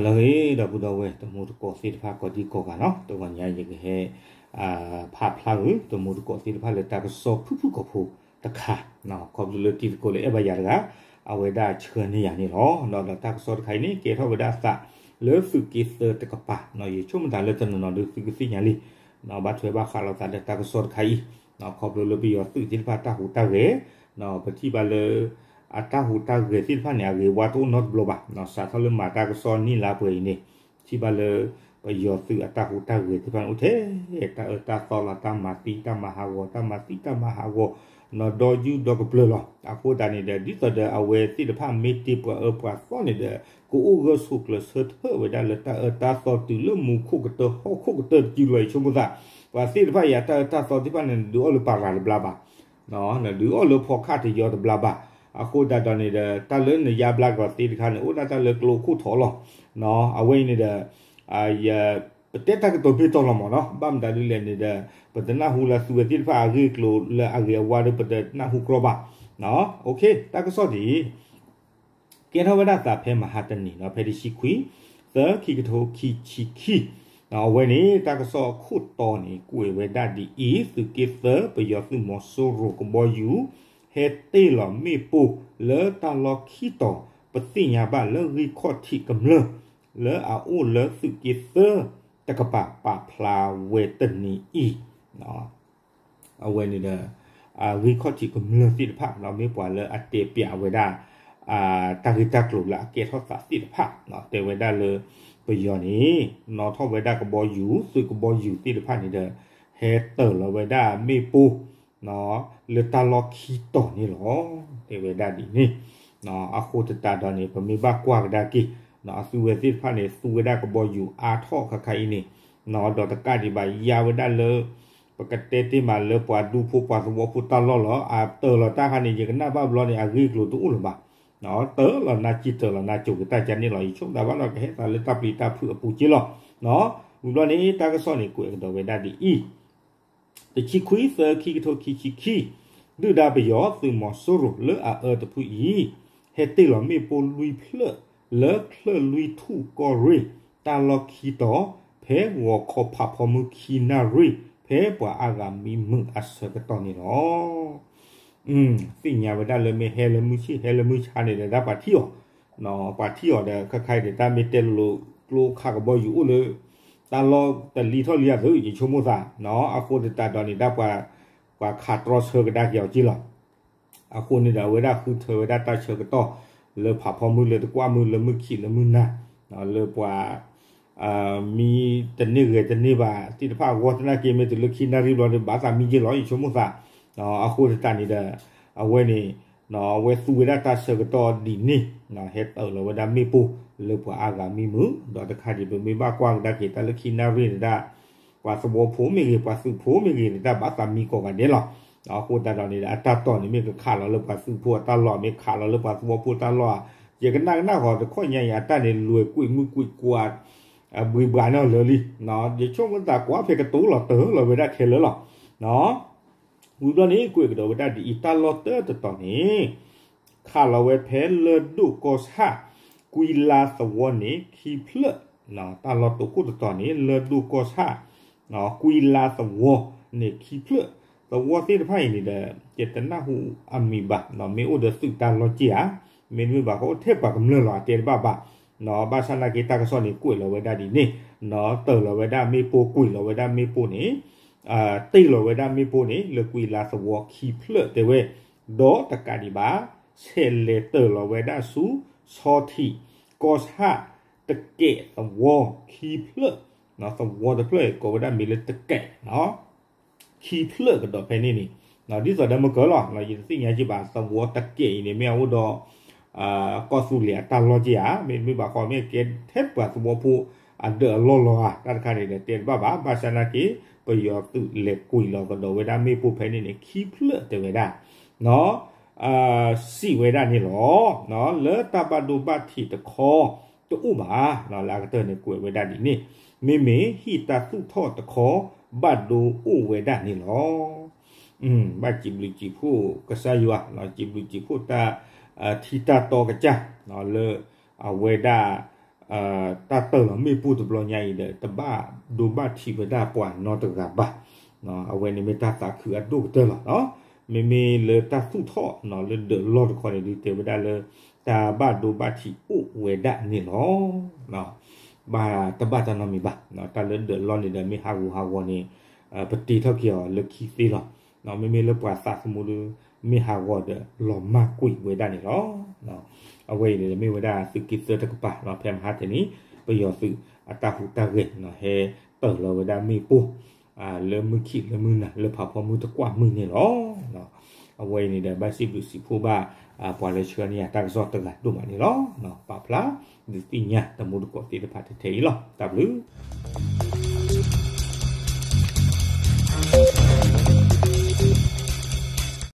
လၢအဂ့ၤ ဒီပုၢ်ဒီဝဲၢ်တံၤသကိးသ့ၣ်တဖၣ်ကိးဒံကိးဂၤနီၤ, တဂီၤညါယကဟဲ ဖးဖျါဂုာ် တံၤသကိးသ့ၣ်တဖၣ်လၢတၢ်ကစီၣ်ဖုၣ်ဖုၣ်ကိာ်ဖိတခါ, ခီဖျိလၢတံၤသကိးလၢအဲၣ်ဘၣ်ယၤတဂၤ အဝဲဒၣ်ဆှၢန့ၢ်ယၤန့ၣ်လီၤ. ဒီးတၢ်ကစီၣ်တခါအံၤန့ၣ် ကဲထီၣ်ဝဲဒၣ်အသးလၢသုးက့သၢတကပၤ, ယဆိကမိၣ်သးလၢတနီၤနီၤဒုးသုကသ့ၣ်ညါလံ, ဘၣ်ထွဲဘၣ်ဃးလိာ်သးလၢတၢ်ကစီၣ်တခါအံၤ, ခီဖျိလၢပယီၤသုးသ့ၣ်တဖၣ်တၢ်ဟူးတၢ်ဂဲၤ, ပထံၣ်ဘၣ်လၢ အတၢ်ဟူးတၢ်ဂဲၤသ့ၣ်တဖၣ်န့ၣ် အဂ့ၤဝါတအိၣ်နီတဘျီဘၣ်, စးထီၣ်လၢမၤတၢ်ကစီၣ်နံၣ်လါပှဲၤအံၤန့ၣ်, ထံၣ်ဘၣ်လၢ ပယီၤသုးအတၢ်ဟူးတၢ်ဂဲၤသ့ၣ်တဖၣ်န့ၣ် အိၣ်ထဲတၢ်အၢတၢ်သီလီၤ, တၢ်မၤသံတၢ်မၤဟးဂီၤ, တၢ်မၤသံတၢ်မၤဟးဂီၤ, နီၢ်ဒီယုၢ်ဒီကပျၢၤလီၤ. အဃိသတးန့ၣ်ဒီး ဒ်သိးဒီးအဝဲသ့ၣ်တဖၣ်မ့ၢ်တ့ပှၤအၢပှၤသီန့ၣ်ဒီး ကအိၣ်ဂၢၢ်ဆိးကျၢၤဆၢထၢၣ်ဝဲဒၣ်လၢတၢ်အၢတၢ်သီတုၤလၢမူခိၣ်ကတၢၢ်ဟီၣ်ခိၣ်ကတၢၢ်တစုလီၤ. ယဆိကမိၣ်သး ပှၤသ့ၣ်တဖၣ်အံၤအတၢ်အၢတၢ်သီသ့ၣ်တဖၣ်န့ၣ် နဒုးအီၣ်လၢပၤရၤတဘျါဘၣ်, နဒုးအီၣ်လၢဖီခၣ်တယီတဘျါဘၣ်. အဃိသတးဒီးန့ၣ်ဒီး တၢ်လၢနယါဘျါကီၤသ့တခါန့ၣ် အိၣ်ဒၣ်တၢ်လၢကျိခိၣ်ထီၣ်လီၤ. အဝဲအံၤန့ၣ်ဒီး ပတဲတၢ်ကတိၤမ့ၢ်တီလီၤမးနီၤ, ဘၣ်မတၤဒ်လဲၣ်န့ၣ်ဒီး ပတနၢ်ဟူလၢသုဝဲသ့ၣ်တဖၣ်အဂ့ၢ်အကျိၤလၢအဂ့ၤအဝါဒီး ပတနၢ်ဟူကြီဘၣ်. တၢ်ကစီၣ်ဒ်အံၤ ကဲထီၣ်ဝဲဒၣ်သးဖဲမဟါတနံၤနီၤ, ဖဲတဆံခွံ သၢ ခံကထိခံဆံခံ, အဝဲန့ၣ် တၢ်ကစီၣ်အခိၣ်တီန့ၣ် ကွဲးဝဲဒၣ်ဒ်အံၤ, သုးက့သၢ ပယီၤသုးမီၤစိရိၤကဘီယူၤ ဟဲတ့ၢ်လီၤမ့ၣ်ပိၢ်လၢတၢ်လီၢ်ခံတီၤ, ပသ့ၣ်ညါဘၣ်လၢဂံၢ်ခီၣ်ထံးကမျၢၢ် လၢအအိၣ်လၢသုးက့သၢတကပၤ ပာ်ဖျါဝဲတနံၤအံၤ အဝဲန့ၣ်ဒီး ဂံၢ်ခီၣ်ထံးကမျၢၢ်သ့ၣ်တဖၣ် မ့ၢ်ပှၤလၢအတဲပၠးဝဲဒၣ် တၢ်ဂ့ၢ်တၢ်ကျိၤလၢအကဲထီၣ်သးသ့ၣ်တဖၣ် တဲဝဲဒၣ်လၢ ပယီၤန့ၣ် နီၣ်ထီၣ်ဝဲဒၣ်ကဘီယူၤ သုးကဘီယူၤသ့ၣ်တဖၣ်န့ၣ်ဒီး ဟဲတ့ၢ်လီၤဝဲဒၣ်မ့ၣ်ပိၢ် လၢတၢ်လီၢ်ခံတီၤန့ၣ်လီၤ. တဲဝဲဒၣ်ဒ်န့ၣ် အဃိသတးဒီးန့ၣ် ပမ့ၢ်ဘၣ်ကွၢ်ကဒါက့ၤ အသုဝဲသ့ၣ်တဖၣ်န့ၣ် သူဝဲဒၣ်ကဘီယူၤအါထီၣ်ခါခါအံၤန့ၣ် ဒီးတကးဒံးဘၣ်ယါဝဲဒၣ်လၢ ပကတဲတ့ၢ်မးလၢပှၤဒူဖိပှၤသဝီဖိတၢ်လီၢ်လီၤ. အတ့ၢ်လီၤတၢ်ခါန့ၣ် ယကနၣ်ဘၣ်ဘျီန့ၣ် အဂ့ၢ်အကျိၤတအိၣ်လၢၤဘၣ်. တ့ၢ်လီၤနါစံၣ်တ့ၢ်လီၤနါကိၤက့ၤတၢ်ကန့ၣ်လီၤ. ယဆိကမိၣ်သးဘၣ်ဒီးကဟဲသးလၢတၢ်ပျံၤတၢ်ဖုးအပူၤက့လီၤ. ဝံၤဘျီန့ၣ် တၢ်ကစီၣ်န့ၣ် ကွဲးကဒီးဝဲဒၣ်ဒ်အံၤ တဆံခွံ သၢ ခံကထိခံဆံခံ, ဒုၣ်ဒါပယီၤသုးမီၤစိရိၤလၢအအၢတဖုအံၤ ဟဲတ့ၢ်လီၤမ့ၣ်ပိၢ်လွံၢ်ဖျၢၣ်လၢချၢၣ်လွံၢ်ထူၣ်ကီၢ်ရ့ၣ် တၢ်လီၢ်ခံတီၤ ဖဲဂီၤခီဖးဖီမုၢ်ခံနၣ်ရံၣ် ဖဲပှၤအါဂၤမံမုာ်အဆၢကတီၢ်န့ၣ်လီၤ. သ့ၣ်ညါဝဲဒၣ်လၢမ့ၢ်ဟဲလၢမုၢ်ဆ့ၣ်ဟဲလၢမုၢ်ဆါန့ၣ်ဒီး တၢ်ပှၤထံၣ်အီၤ ပှၤထံၣ်အီၤဒီး ခဲခါအံၤဒီး တၢ်မ့ၢ်တဲလိၤလိၤကျိခးကဘီယူၤအိၣ်လၢ တၢ်လီၢ်တလံၤထီၣ်လံအသိး ယဆိကမိၣ်သး အဃိသတးဒီးန့ၣ် တၢ်ပှၤ ပှၤခးတြီဆၢကဒါက့ၤအီၤက့လီၤ. အဃိန့ၣ်ဒီး အဝဲဒၣ်ဃုထၢဝဲဒၣ်တၢ်ဆၢကတီၢ် လၢဖးဖီမုၢ်လၢတကွၢ်မုၢ်လၢမုၢ်ခံးလၢမုၢ်နၤ လၢပှၤ မံတန့ၢ်ဂဲၤတန့ၢ်ဘၣ်သ့ၣ်တဖၣ်အဂီၢ်သနာ်က့ မ့ၢ်တုၤလၢခံနၣ်ရံၣ်ဘျီဒီး ဘၣ်သးမံက့လီၤ ယဆိကမိၣ်သး. အဃိသတးန့ၣ်ဒီး အဝဲန့ၣ် အဝဲသူဝဲဒၣ်တၢ်ဆၢကတီၢ်ဒ်န့ၣ် ဟဲတ့ၢ်လီၤဝဲဒၣ်မ့ၣ်ပိၢ်လၢပှၤအါဂၤမံမုာ် ဒီးတခါဒံး ပမ့ၢ်ဘၣ်ကွၢ်ကဒါက့ၤတၢ်လၢခံနၣ်ရံၣ်န့ၣ်ဒၣ် ပှၤသဝီဖိမ့ၢ်ဂ့ၤ ပှၤသုးဖိမ့ၢ်ဂ့ၤန့ၣ် တၢ်ဘၣ်သးမံကိးဂၤဒဲးလီၤ. အဃိသတးဒီးန့ၣ်ဒီး အတၢ်တီၢ်န့ၣ် မ့ၢ်ကခးလီၤလၢပှၤသုးဖိအတၢ်လီၢ် မ့ၢ်ခးလီၤလၢပှၤသဝီဖိတၢ်လီၢ်ဧါ, ယကနၣ်ကနၣ်ဃီ တခီညါအံၤ အတၢ်န့ၣ် လွဲၤကွံာ်မုၢ်ကွံာ်ကွၢ် ဘှံးဘှးန့ၢ်လၢာ်လံ. ယဆိကမိၣ်သးကွၢ်ဖဲကတိၤလီၤတၢ်လီၤဝဲဒၣ်ခဲလၢာ်လီၤ. ဝံၤဘျီန့ၣ် ကွဲးကဒီးဝဲဒၣ်ဒ်အံၤတၢ်လီၢ်တၢတတီၤန့ၣ် ခးလီၤဝဲဖဲလၢၢ်ဒိၣ်ကီၢ်ဆၣ် ကွံလါသဝီန့ၣ် ခံဖျၢၣ်, တၢ်လီၢ်တခိၣ်တတီၤန့ၣ် လၢၢ်ဒိၣ်ကီၢ်ဆၣ် ကွံလါသဝီန့ၣ် ခံဖျၢၣ်, သဝီသ့ၣ်တဖၣ်အံၤန့ၣ်ဒီး ယတနၢ်ဟူအမံၤဘၣ်, မ့ၢ်အိၣ်ဒီးသုးတၢ်လီၢ်က့ဧါ, မ့တမ့ၢ်ဘၣ်ဃီအိၣ်ထဲပှၤကမျၢၢ်လီၤ အတဲတဘၣ်ဘၣ်. ဘၣ်ဆၣ်နာ်က့ တၢ်ကစီၣ်န့ၣ် ကွဲးလီၤဝဲဒၣ်ဒ်န့ၣ်, တ့ၢ်လီၤဝဲဒၣ်မ့ၣ်ပိၢ် ကွံာ်လီၤဝဲဒၣ်မ့ၣ်ပိၢ်န့ၣ် တ့ၢ်လီၤဝဲဒၣ်မ့ၣ်ပိၢ်န့ၣ် လၢကွံလါသဝီခံဖျၢၣ်တဲဝဲ, ဒီးတကးဒံးဘၣ် ဆဲးလဲၤတ့ၢ်လီၤဝဲဒၣ်ဆူ ဆီထံး ကီၢ်ဆၣ် တကဲးသဝီခံဖျၢၣ်, သဝီတဖျၢၣ်အံၤကိးဝဲဒၣ်မ့ၢ်လၢတကဲး ခံဖျၢၣ်ကဒီးဖဲန့ၣ်န့ၣ်, ဒ်သိးဒီးမ့ၢ်ကၢလီၤ ယတသ့ၣ်ညါက့ဘၣ် သဝီတကဲးအံၤန့ၣ် မ့ၢ်အအိၣ်ဒီး ကီၢ်သူလ့ၤအတၢ်လီၢ်က့ဧါ, မ့တမ့ၢ်ဘၣ်ဃီ မ့ၢ်ကဲထဲပှၤသဝီဖိအဒၢးအလီၢ်လီၤဧါ, တၢ်တခါန့ၣ်ဒီး တဲတဘၣ်ဘၣ်. ဘၣ်ဆၣ်နာ်က့ ပယီၤသုးလဲၤကွံာ်လီၤကဒီးဝဲဒၣ်မ့ၣ်ပိၢ်ဖဲန့ၣ်န့ၣ် ခံဖျၢၣ်တဲဝဲဒၣ် စံးဝဲဒၣ်န့ၣ်လီၤ. လၢတၢ်ဘၣ်ဒိဘၣ်ထံးတခီ တအိၣ်ဘၣ်, လၢအကတၢၢ်န့ၣ် ကွဲးဝဲဒၣ်ဒ်န့ၣ်, မ့မ့ၢ်ဟံၣ်တၢ်သူၣ်ထီၣ်တခီ ဘၣ်ဒိအိၣ်ဝဲဒၣ်န့ၣ်လီၤ. ဘၣ်စံးဘျုးစံးဖှိၣ်ကစၢ်ယွၤ, စံးဘျုးစံးဖှိၣ်တၢ်ထံတၢ်တီကစၢ် လၢအဝဲဒၣ် တၢ်တၢၢ်လီၤမ့ၣ်ပိၢ်တဘျီညါအံၤဒီး တဘၣ်ဒိဘၣ်ထံးဝဲဒၣ်ပှၤနီတဂၤဘၣ်. အဝဲန့ၣ်မ့ၢ်တၢ်သးခုအဒိၣ်ကတၢၢ်လီၤ. မ့မ့ၢ်လၢတၢ်သူၣ်ထီၣ်လၢဒၢးလီၢ်တခီန့ၣ် ဒုးတဲဝဲဒၣ်လၢ တၢ်ဘၣ်ဒိဘၣ်ထံးအိၣ်ဝဲဒၣ်န့ၣ်လီၤ. ဘၣ်တဘၣ်တၢ်နီတမံၤဘၣ်. တၢ်လၢဒၢးလီၢ်န့ၣ်ဒီး မ့ၢ်ဟးဂူာ်ဟးဂီၤန့ၣ် ပတ့ထီၣ်က့ၤအီၤလၢခံသ့လီၤ. မ့မ့ၢ်လၢပှၤသးသမူဒီး မ့ၢ်ဟးဂီၤဒီးလီၤမၢ်ကွံာ်ဝဲဒၣ်န့ၣ်လီၤ. အဝဲအံၤန့ၣ်ဒီးမ့ၢ်ဝဲဒၣ်သုးက့သၢတကပၤ ဖဲမဟါတနံၤ ပယီၤသုးအတၢ်ဟူးတၢ်ဂဲၤ ဟဲတၢၢ်လီၤဝဲဒၣ်မ့ၣ်ပိၢ် လၢမုၢ်ခံးလၢမုၢ်နၤ လၢဖးဖီမုၢ်တကွၢ်မုၢ်န့ၣ်လီၤ. အဝဲအံၤန့ၣ်ဒီး ဘၣ်စံးဘျုးစံးဖှိၣ်ဘၣ် ပှၤလၢဆှၢန့ၢ်ယၤတၢ်ကစီၣ်တဂၤဒိၣ်မးန့ၣ်လီၤ. ပာ်ဖျါဒုးသ့ၣ်ညါတမူတကိးသ့ၣ်တဖၣ်ထဲထဲအံၤလီၤ. တၢ်ဘျုး